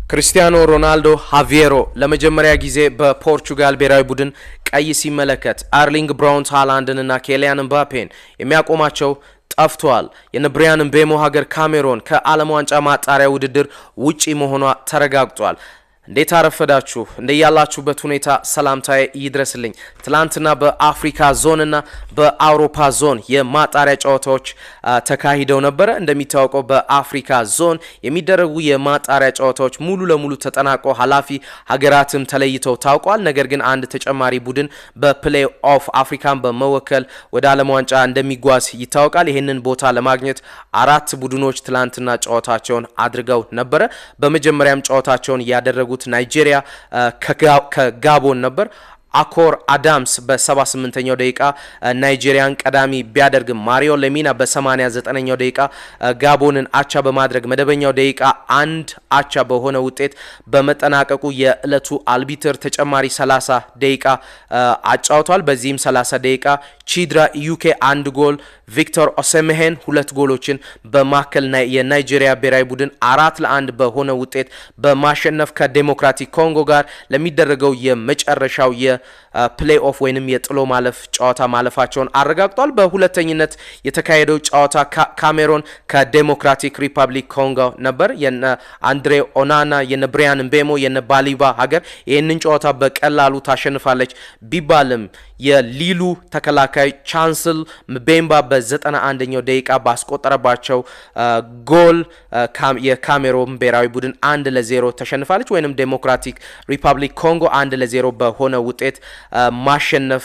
ክርስቲያኖ ሮናልዶ ሃቪዬሮ ለመጀመሪያ ጊዜ በፖርቹጋል ብሔራዊ ቡድን ቀይ ሲመለከት ኤርሊንግ ብራውት ሃላንድን እና ኬሊያን ምባፔን የሚያቆማቸው ጠፍቷል። የነ ብሪያን ምቤሞ ሀገር ካሜሮን ከዓለም ዋንጫ ማጣሪያ ውድድር ውጪ መሆኗ ተረጋግጧል። እንዴት አረፈዳችሁ? እንደያላችሁበት ሁኔታ ሰላምታዬ ይድረስልኝ። ትላንትና በአፍሪካ ዞንና በአውሮፓ ዞን የማጣሪያ ጨዋታዎች ተካሂደው ነበረ። እንደሚታወቀው በአፍሪካ ዞን የሚደረጉ የማጣሪያ ጨዋታዎች ሙሉ ለሙሉ ተጠናቆ ኃላፊ ሀገራትም ተለይተው ታውቋል። ነገር ግን አንድ ተጨማሪ ቡድን በ play off አፍሪካን በመወከል ወደ ዓለም ዋንጫ እንደሚጓዝ ይታወቃል። ይህንን ቦታ ለማግኘት አራት ቡድኖች ትላንትና ጨዋታቸውን አድርገው ነበረ። በመጀመሪያም ጨዋታቸውን ያደረጉት ናይጄሪያ ከጋቦን ነበር። አኮር አዳምስ በ78ኛው ደቂቃ ናይጄሪያን ቀዳሚ ቢያደርግም ማሪዮ ሌሚና በ89ኛው ደቂቃ ጋቦንን አቻ በማድረግ መደበኛው ደቂቃ 1 አቻ በሆነ ውጤት በመጠናቀቁ የዕለቱ አልቢትር ተጨማሪ 30 ደቂቃ አጫውቷል። በዚህም 30 ደቂቃ ቺድራ ዩኬ አንድ ጎል፣ ቪክቶር ኦሴምሄን ሁለት ጎሎችን በማከል የናይጄሪያ ብሔራዊ ቡድን 4-1 በሆነ ውጤት በማሸነፍ ከዴሞክራቲክ ኮንጎ ጋር ለሚደረገው የመጨረሻው የ play off ወይንም የጥሎ ማለፍ ጨዋታ ማለፋቸውን አረጋግጧል። በሁለተኝነት የተካሄደው ጨዋታ ካሜሮን ከዴሞክራቲክ ሪፐብሊክ ኮንጎ ነበር። የነ አንድሬ ኦናና፣ የነ ብሪያን ምቤሞ፣ የነ ባሊባ ሀገር ይህንን ጨዋታ በቀላሉ ታሸንፋለች ቢባልም የሊሉ ተከላካይ ቻንስል ምቤምባ በ91ኛው ደቂቃ ባስቆጠረባቸው ጎል የካሜሮን ብሔራዊ ቡድን 1-0 ተሸንፋለች። ወይንም ዴሞክራቲክ ሪፐብሊክ ኮንጎ 1-0 በሆነ ውጤት ማሸነፍ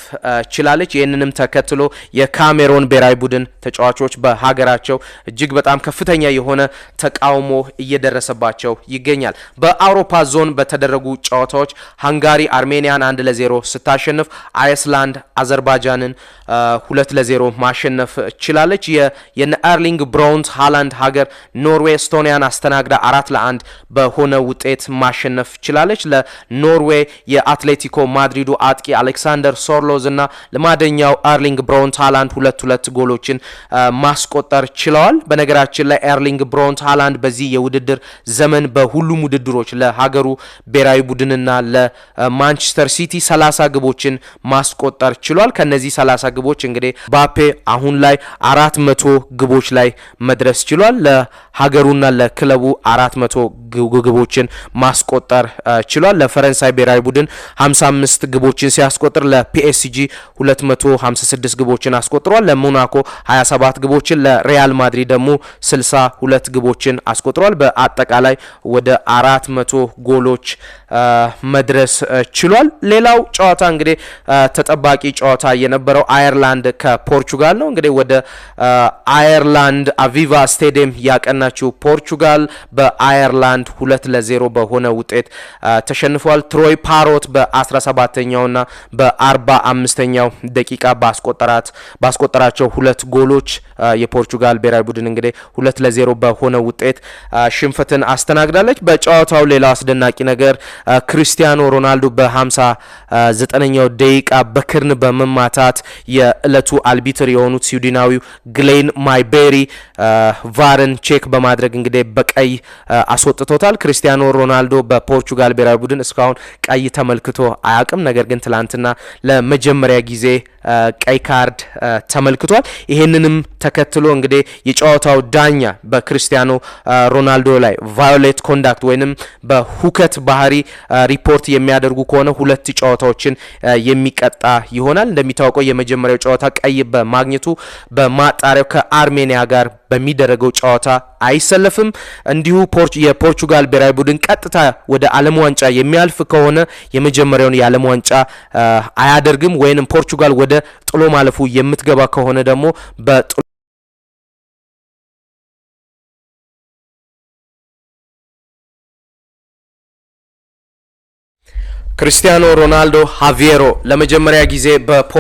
ችላለች። ይህንንም ተከትሎ የካሜሮን ብሔራዊ ቡድን ተጫዋቾች በሀገራቸው እጅግ በጣም ከፍተኛ የሆነ ተቃውሞ እየደረሰባቸው ይገኛል። በአውሮፓ ዞን በተደረጉ ጨዋታዎች ሃንጋሪ አርሜኒያን 1-0 ስታሸንፍ አይስላንድ አዘርባይጃንን 2-0 ማሸነፍ ችላለች። የነ ኤርሊንግ ብራውት ሃላንድ ሀገር ኖርዌይ ኤስቶኒያን አስተናግዳ 4-1 በሆነ ውጤት ማሸነፍ ችላለች። ለኖርዌይ የአትሌቲኮ ማድሪዱ አጥቂ አሌክሳንደር ሶርሎዝ እና ልማደኛው ኤርሊንግ ብራውት ሃላንድ ሁለት ሁለት ጎሎችን ማስቆጠር ችለዋል። በነገራችን ላይ ኤርሊንግ ብራውት ሃላንድ በዚህ የውድድር ዘመን በሁሉም ውድድሮች ለሀገሩ ብሔራዊ ቡድንና ለማንቸስተር ሲቲ 30 ግቦችን ማስቆጠር ችሏል። ከነዚህ 30 ግቦች እንግዲህ ምባፔ አሁን ላይ 400 ግቦች ላይ መድረስ ችሏል። ለሀገሩና ለክለቡ 400 ግቦችን ማስቆጠር ችሏል። ለፈረንሳይ ብሔራዊ ቡድን 55 ግቦችን ሲያስቆጥር ለፒኤስጂ 256 ግቦችን አስቆጥሯል። ለሞናኮ 27 ግቦችን፣ ለሪያል ማድሪድ ደግሞ 62 ግቦችን አስቆጥሯል። በአጠቃላይ ወደ 400 ጎሎች መድረስ ችሏል። ሌላው ጨዋታ እንግዲህ ተጠባቂ ጨዋታ የነበረው አየርላንድ ከፖርቹጋል ነው። እንግዲህ ወደ አየርላንድ አቪቫ ስቴዲየም ያቀናችው ፖርቹጋል በአየርላንድ 2-0 በሆነ ውጤት ተሸንፏል። ትሮይ ፓሮት በ17ኛውና በ45ኛው ደቂቃ ባስቆጠራቸው ሁለት ጎሎች የፖርቹጋል ብሔራዊ ቡድን እንግዲህ 2-0 በሆነ ውጤት ሽንፈትን አስተናግዳለች። በጨዋታው ሌላው አስደናቂ ነገር ክርስቲያኖ ሮናልዶ በ59ኛው ደቂቃ በክርን በመማታት የዕለቱ አልቢትር የሆኑት ስዊድናዊው ግሌን ማይቤሪ VAR ን check በማድረግ እንግዲህ በቀይ አስወጥቶታል። ክርስቲያኖ ሮናልዶ በፖርቹጋል ብሔራዊ ቡድን እስካሁን ቀይ ተመልክቶ አያውቅም። ነገር ግን ትላንትና ለመጀመሪያ ጊዜ ቀይ ካርድ ተመልክቷል። ይሄንንም ተከትሎ እንግዲህ የጨዋታው ዳኛ በክርስቲያኖ ሮናልዶ ላይ violent conduct ወይንም በሁከት ባህሪ ሪፖርት የሚያደርጉ ከሆነ ሁለት ጨዋታዎችን የሚቀጣ ይሆናል። እንደሚታወቀው የመጀመሪያው ጨዋታ ቀይ በማግኘቱ በማጣሪያው ከአርሜኒያ ጋር በሚደረገው ጨዋታ አይሰለፍም። እንዲሁ የፖርቹጋል ብሔራዊ ቡድን ቀጥታ ወደ ዓለም ዋንጫ የሚያልፍ ከሆነ የመጀመሪያውን የዓለም ዋንጫ አያደርግም። ወይንም ፖርቹጋል ወደ ጥሎ ማለፉ የምትገባ ከሆነ ደግሞ በጥሎ ክርስቲያኖ ሮናልዶ ሃቪዬሮ ለመጀመሪያ ጊዜ በ